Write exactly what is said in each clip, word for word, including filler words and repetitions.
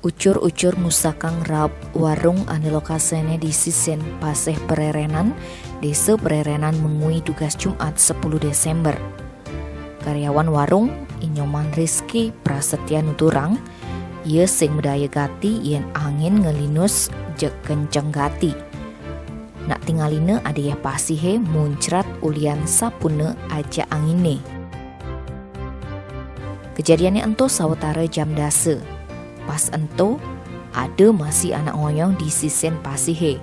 Ucur-ucur musakang raup warung ane lokasine di sisen Pasih Pererenan, Desa Pererenan, mengui dugas Jumat sepuluh Desember. Karyawan warung, Inyoman Rizky Prasetya nuturang, ia sing medaya gati yen angin ngelinus jeg kenceng gati. Nak tingalina adeh pasihe muncrat ulian sapuna ajak angine. Kejadiannya ento sawetara jam dasa. Pas ento, ada masih anak ngoyong di sisen pasihe.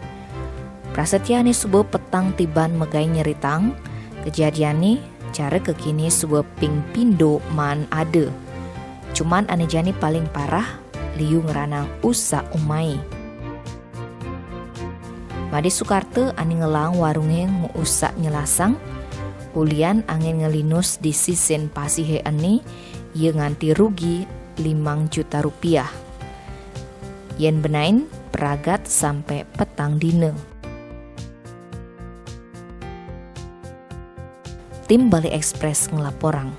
Prasetya ane suba petang tiban megai nyeritang kejadiannya, cara kekini suba ping pindo maan ada. Cuman ane jani paling parah, liu ngranang usak umai. Made Sukarta ane ngelang warunge nguusak nyelasang, ulian angin ngelinus di sisen pasihe ene, ia nganti rugi limang juta rupiah. Yen benain, pragat sampe petang dina. Tim Bali Express ngelaporang.